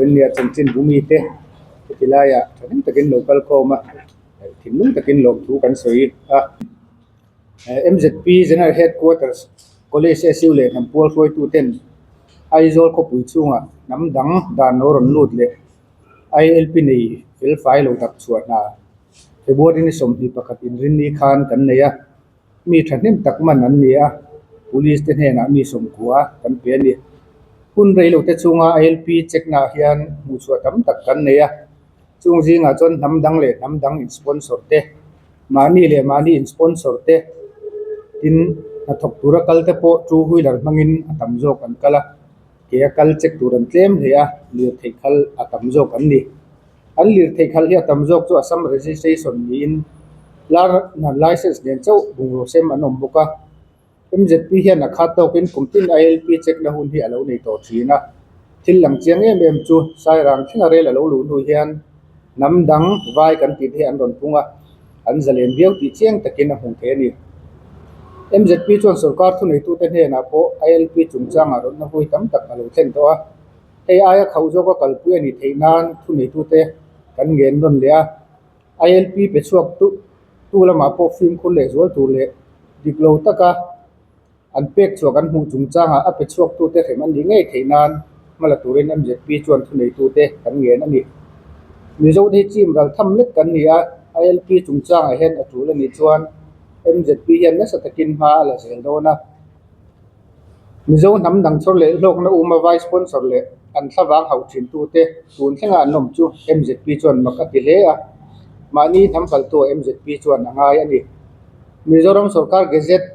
India chanchin bu mite heti laiah thahnem takin lo kal khawm a thinlung takin lawmthu kan sawi a M_Z_P General Headquarters College S_U leh hnam pual hruaitu ten Aizawl khawpui chhungah hnam dang dan lo rawn lut leh I_L_P nei fel fai lo dak chhuah hna February ni 21 inrinni khan kan nei a. Mi thahnem tak man an ni a, police te hnenah mi sawmkua kan pe a ni. Hun reilo te chunga ILP check naah hian hmuhchhuah tam tak kan nei a, chung zingah chuan hnam dang leh hnam dang in sponsor te, mahni leh mahni in sponsor te, tin hnathawk tura kal te pawh two wheeler hmangin a tam zawk an kal a, ke a kal check tur an tlem hle a, lirtheih khal a tam zawk an ni. An lirtheih khalh hi a tam zawk chu Assam registration niin lar license nen chauh bungraw sem an awm bawk a. MZP hian a khat tawkin kum tin ILP check na hun hi a lo nei tawh thin a. Thil lang chiang em em chu Sairang thlenga rel a lo luh hnu hian hnam dang vai kan tih te hi an rawn pung a, an zalen viau tih chiang takin a hmuh theih a ni. MZP chuan sorkar thuneitute hnenah pawh ILP chungchangah rawtna vui tam tak a lo thlen tawh a. Hei aia khauh zawka kalpui a nih theih nan thuneitute kan ngen nawn leh a, ILP pe chhuak tu tu lamah pawh fimkhur leh zual tur leh dik lo taka an pek chhuah kan hmuh chungchangah a pe chhuak tute hrem an nih ngei theih nan hma la turin MZP chuan thuneitute kan ngen a ni. Mizo te hi chim ral tham lek kan ni a, ILP chungchangah hian a tul a nih chuan MZP hian nasa takin hma a la zel dawn a. Mizo hnam dang chhawr leh hlawkna uma vai sponsor leh an thlavang hauh thin tute tun thlenga an awm chu MZP chuan mak a ti hle a, mahni hnam kaltua MZP chuan a ngai a ni. Mizoram Sorkar Gazette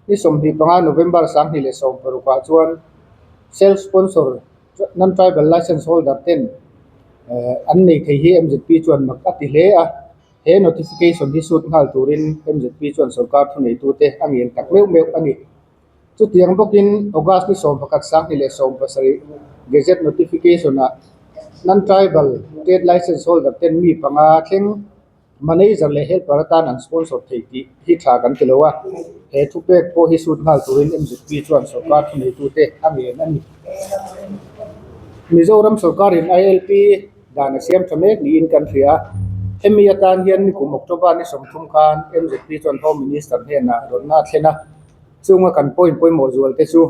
ni 25 November 2016 ah chuan Self Sponsor Non-Tribal Licence Holder ten an nei thei hi MZP chuan mak a ti hle a, he notification hi sut nghal turin MZP chuan sorkar thuneitute a ngen tak meuh meuh a ni. Chutiang bawkin August ni 11 2017 Gazette Notification-ah Non-Tribal Trade Licence Holder ten mi panga thleng Manager leh Helper atan an sponsor thei tih hi tha kan ti lo a, he thupek pawh hi sut nghal turin MZP chuan sorkar thuneitute a ngen a ni. Mizoram sorkarin ILP dan a siam tha mek niin kan hria a, hemi atan hian nikum October ni 30 khan MZP chuan Home Minister hnenah rawtna a thlen a, chunga kan point pawimawh zual te chu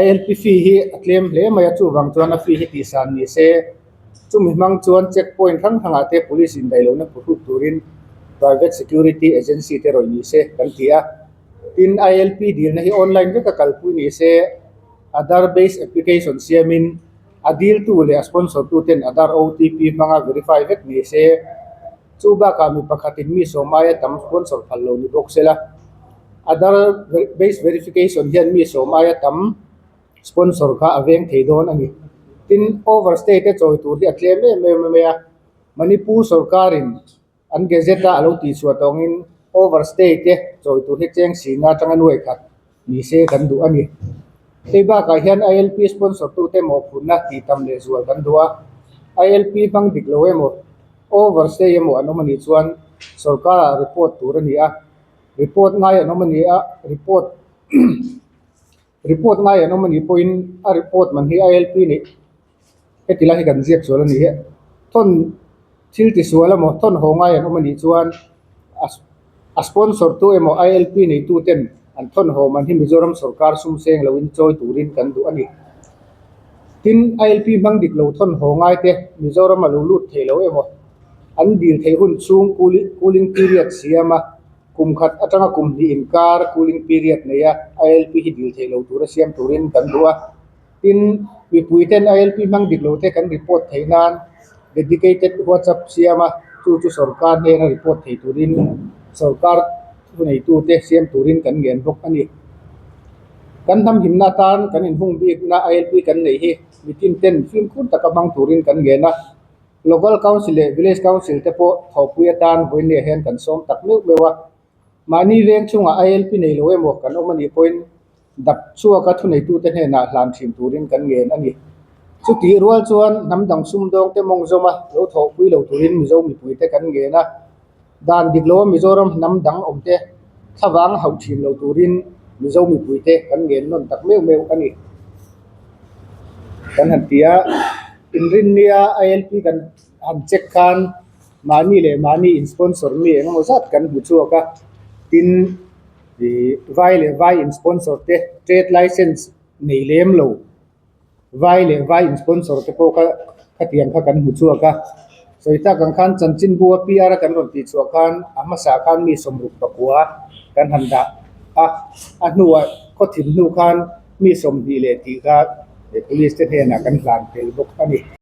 ILP fee hi a tlem hle mai a, chuvang chuan a fee hi tihsan ni se, chumi hmang chuan check point hrang hrangah te police indaihlohna phuhruk turin private security agency te rawih ni se kan ti a, tin ILP dilna hi online veka kalpui ni se, Aadhaar based application siamin a diltu leh a sponsor tu ten Aadhaar OTP hmanga verify vek ni se, chu bakah mi pakhatin mi sawm aia tam sponsor phal lo ni bawk sela, Aadhaar based verification hian mi sawm aia tam sponsor kha a veng thei dawn a ni. Tin, overstay te chawi tur hi a tlem em em mai a, Manipur sorkarin An gazette a alo tihchhuah tawngin overstay te chawi tur hi cheng sina atanga nuai khat ni se kan duh a ni. Hei bakah hian ILP sponsor tute mawhphurhna tih tam leh zual kan duh a, ILP hmang dik lo emaw overstay emaw an awm a nih chuan sorkar ah report tur a ni a, report ngai an awm a ni a, report report ngai an awm a nih pawhin a report man hi ILP nih Heti lai hi kan ziak sual a ni hi. Thawn thil ti sual emaw thawn haw ngai an awm a nih chuan a a sponsor tu emaw ILP neitu ten an thawn haw man hi Mizoram sorkar sum seng loin chawi turin kan duh a ni. Tin, ILP hmang dik lo thawn haw ngai te Mizoram a lo lut thei lo emaw an dil theih hun chhung cooling period siam a, kum khat atanga kum hnih inkar cooling period nei a ILP hi dil theih lo tura siam turin kan duh a. Tin, mipuiten ILP hmang dik lo te kan report theih nan dedicated WhatsApp siam a, chu chu sorkar hnena report thei turin sorkar thuneitute siam turin kan ngen bawk a ni. Kan hnam himna atan kan inhung bikna ILP kan neih hi mitin ten fimkhur taka hmang turin kan ngen a, Local Council leh Village Council te pawh thawhpui atan vawiinniah hian kan sawm tak meuh meuh a. Mahni veng chungah ILP nei lo emaw kan awm a nih pawhin Dap chhuaka thuneitute hnenah hlan thin turin kan ngen a ni. Chutih rual chuan hnam dang sumdawngte mawng zawma lo thawhpui lo turin Mizo mipuite kan ngen a. Dan dik loa Mizoram hnam dang awmte thlavang hauh thin lo turin Mizo mipuite kan ngen nawn tak meuh meuh a ni. Kan han ti a. Inrinnia ILP kan han check khan mahni leh mahni in sponsor mi eng emaw zat kan hmu chhuak a, tin ih vai leh vai in sponsor te trade license nei lem lo vai leh vai in sponsor te pawh kha khatiang kha kan hmu chhuak a, sawi tak ang khan chanchinbu a PR a kan rawn tih chhuah khan a hmasa khan mi 69 kan han dah a, a hnuah khawthim hnu khan mi 20 leh tih kha police te hnenah kan hlan tel bawk a ni.